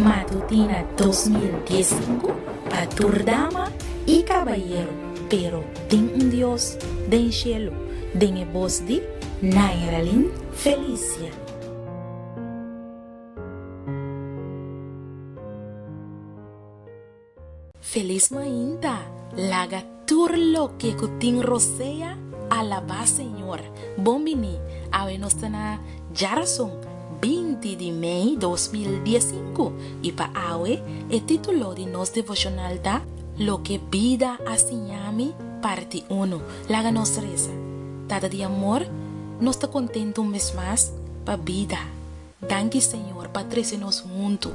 Matutina 2015 pa tur dama y cabayero, pero tin un Dios den cielo, den e bos di Nairalyn Felicia. Felis mainta, laga tur loke ku tin rosea alabá Señor. Bon bini, awe nos ta na djarason 20 di mei 2015 i pa awe e título di nos devoshonal ta Loke bida a siña mi parti unu. Laga nos resa. Tata di amor, nos ta kontentu un bes mas pa bida. Danki Señor pa trece nos hunto.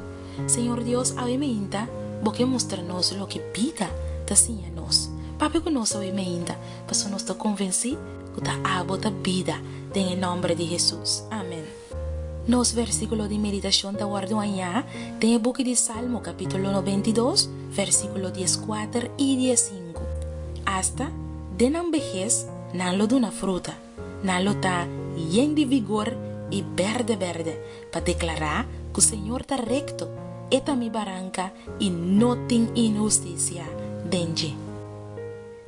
Señor Dios awe meinta bo ke mustra nos loke bida ta siña nos. Papia cu nos awe meinta paso nos ta convenci cu ta abo ta bida den e nomber di Jesus. Amen. Nos versiculo di meditacion ta wordo haña den e buki di Salmo capitulo 92 versiculo 14 y 15. Asta den nan behes nan lo duna fruta. Nan lo ta yen di vigor i berde berde pa deklará ku Señor ta rekto, E ta mi baranka i no tin inhustisia den dje.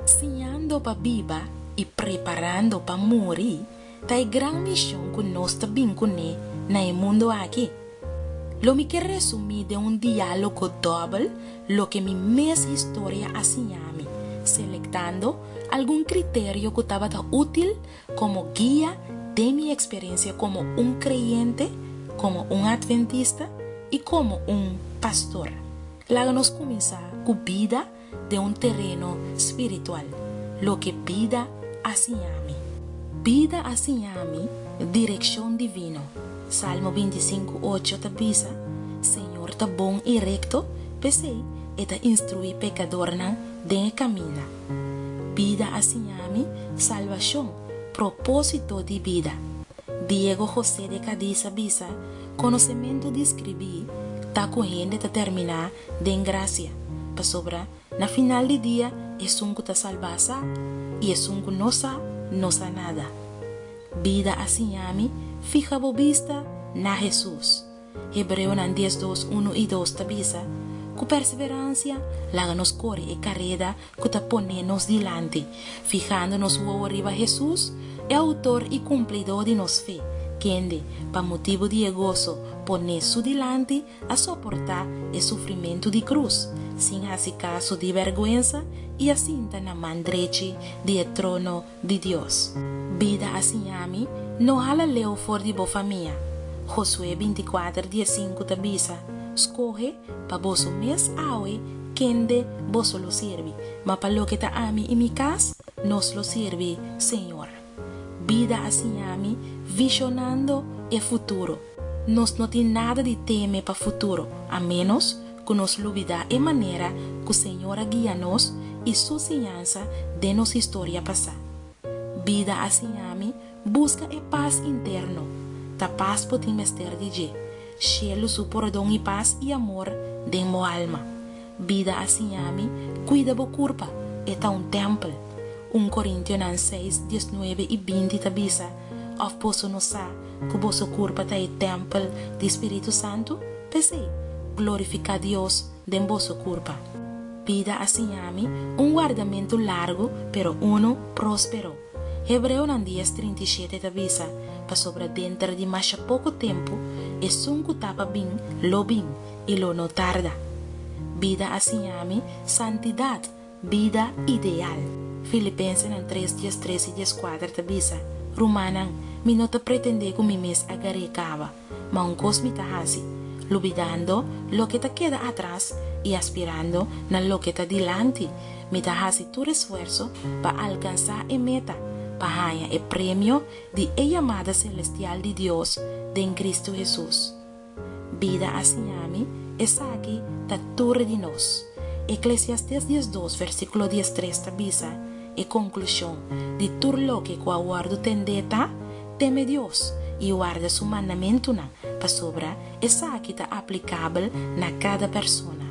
Siñando pa biba i preparando pa muri ta e gran mishon ku nos ta bin kuné na e mundu aki. Lo mi ke resumí den un diálogo dòbel loke mi mes historia a siña mi, selektando algun kriterio ku tabata útil komo guia den mi eksperensia komo un kreyente, komo un atventista i komo un pastor. Laga nos kuminsá ku bida den un tereno spiritual, loke bida a siña mi. Bida a siña mi direkshon divino. Salmo 25, 8 ta bisa, Señor ta bon i rekto, p'esei e ta instruí pekadornan den e kaminda. Bida a siña mi salbashon, propósito di bida. Diego José de Cadiz a bisa, Konosementu di skribí ta ku hende ta terminá den grasia, pasobra na final di dia esun ku ta salbá sa, i esun ku no sa, no sa nada. Bida a siña mi fiha bo bista na Hesus. Hebreonan 12, 1 i 2 ta bisa, Ku perseveransia laga nos kore e kareda ku ta pone nos dilanti, fihando nos wowo riba Hesus, e outor i kumplidó di nos fe, kende, pa motibu di e goso poné su dilanti, a soportá e sufrimentu di krus, sin hasi kaso di bèrgwensa i a sinta na man drechi di e trono di Dios. Bida a siña mi, no hala leu for di bo famia. Josué 24, 15 ta bisa, Skohe pa boso mes awe kende boso lo sirbi, ma pa loke ta ami i mi kas, nos lo sirbi Señor. Bida a siña mi visionando e futuro. Nos no tin nada di teme pa futuro, a ménos ku nos lubidá e manera ku Señor a guia nos i Su siñansa den nos historia pasá. Bida a siña mi buska e pas interno. Ta pas bo tin mester di dje. Shelu su pordon i pas i amor den bo alma. Bida a siña mi kuida bo kurpa, e ta un tèmpel. 1 Korintionan 6, 19 i 20 ta bisa, Òf boso no sa ku boso kurpa ta e tèmpel di Spiritu Santu? P'esei, glorifiká Dios den boso kurpa. Bida a siña mi un wardamentu largu pero unu próspero. Hebreonan 10, 37 ta bisa, Pasobra denter di masha poko tempu, esun ku ta pa bin lo bin, i lo no tarda. Bida a siña mi santidat, bida ideal. Filipensenan 3, 13 i 14 ta bisa, Rumannan, mi no ta pretendé ku mi mes a gar'é kaba, ma un kos mi ta hasi, lubidando loke ta keda atras i aspirando na loke ta dilanti, mi ta hasi tur esfuerso pa alkansá e meta, pa haña e premio di e yamada selestial di Dios den Kristu Hesus. Bida a siña mi, esaki ta tur di nos. Eklesiastes 12 versíkulo 13 ta bisa, E konklushon di tur loke ku a wòrdu tendé ta, Teme Dios i warda su mandamentunan, pasobra esaki ta aplikabel na kada persona.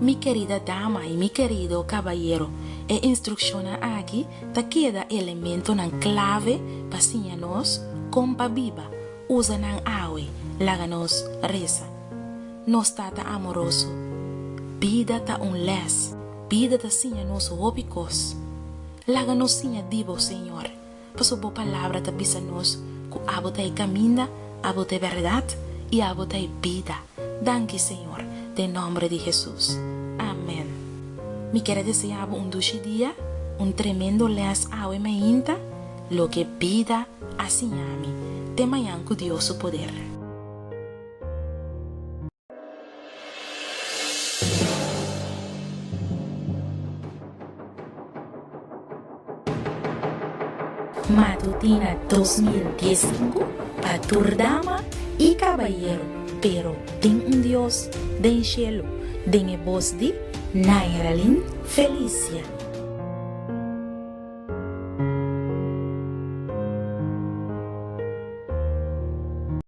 Mi kerida dama i mi kerido kabayero, e instrukshonnan aki ta keda elementonan klave pa siña nos kon pa biba. Usa nan awe. Laga nos resa. Nos Tata amoroso. Bida ta un lès. Bida ta siña nos hopi kos. Laga nos siña di bo, Señor, pasobra bo Palabra ta bisa nos ku abo ta e kaminda, abo ta e bèrdat i abo ta e bida. Danki, Señor, den nòmber di Hesus. Amèn. Mi kier a deseá bo un dushi dia, un tremendo lès awe mainta, loke bida a siña mi. Te mañan ku Dios su poder. Matutina 2015 pa tur dama y cabayero, pero tin un Dios den cielo, den e bos di Nairalyn Felicia.